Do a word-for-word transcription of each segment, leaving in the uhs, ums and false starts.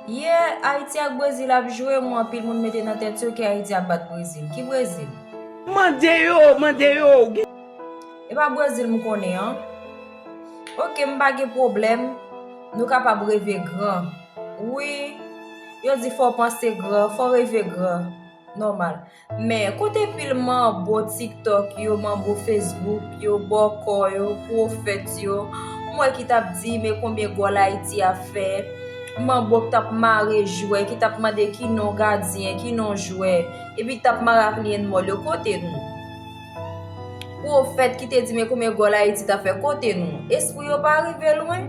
Yè, Ayiti ak Brezil ap jwe, mwen anpil moun mete nan tèt yo ke Ayiti ap bat Brezil. Ki Brezil? Mande yo, mande yo. E pa Brezil m konnen an. Oke, m pa gen pwoblèm. Nou kapab reve gran. Wi, yo di fò w panse gran, fò w reve gran. Nòmal. Men, kote pil manbo TikTok yo, manbo Facebook yo, bòkò yo, pwofèt yo, m wè ki t ap di, men konbyen gòl Ayiti ap fè. Manbo k t ap mare jwè, ki t ap mande ki non gadyen, ki non jwè, epi k t ap mare ak lyen mòl yo, kote nou? Pwofèt ki te di, men konbyen gòl Ayiti t ap fè, kote nou? Espri yo pa rive lwen?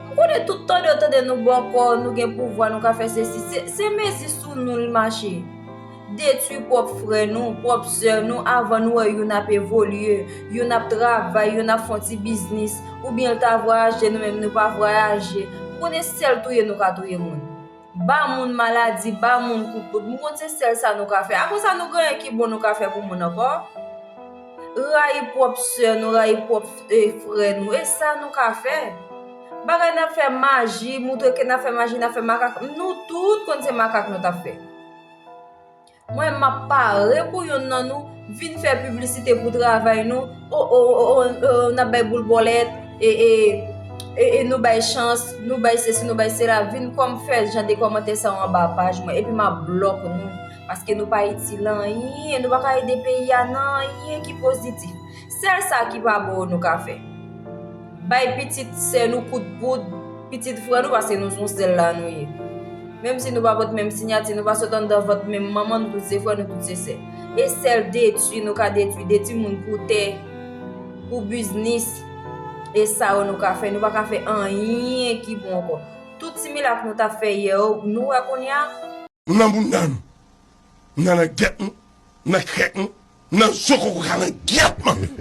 M konnen tout tande yo tande nou bòkò, nou gen pouvwa, nou ka fè sesi. Se, se mezi sou nou l mache. Detwi pwòp frè nou, pwòp sè nou, avan nou wè youn ap evolye, youn ap travay, youn ap fè yon ti biznis, oubyen l ta vwayaje, nou menm nou pa vwayaje. M konnen sèl touye nou ka touye moun. Ba moun maladi, ba moun kout poud. M konn se sèl sa nou ka fè. Apre sa, nou gen anyen ki bon nou ka fè pou moun ankò? Rayi pwòp sè nou, rayi pwòp e, frè nou. E sa nou ka fè. Bagay n ap fè maji, moutre ke n ap fè maji, n ap fè makak. Nou tout konn se makak nou t ap fè. Mwen, m ap pare pou youn nan nou vin fè piblisite pou travay nou. O, o, o, o, o, n ap bay boul bòlèt, e, e, e, e nou bay chans, nou bay sesi, nou bay sela. Vin kòm fè jan de kòmantè sa yo anba paj mwen, epi m ap blòk nou. Paske nou pa itil anyen, nou pa ka ede peyi a nan anyen ki pozitif. Sèl sa ki pa bon nou ka fè. Bay pitit sè nou kout poud, pitit frè nou, paske nou se yon sèl la nou ye. Menm si nou pa pot menm siyati, nou pa sot anndan vant menm manman, nou tout se frè, nou tout se sè. E sèl detwi nou ka detwi, detwi moun pou tè, pou biznis. E sa yo nou ka fè, nou pa ka fè anyen ki bon ankò. Tout similak nou t ap fè yè yo, nou wè kounye a. Nou nan bounda nou. Nou nan langyèt nou. Nan krèk nou. Nou nan zo koko ka langyèt manmi.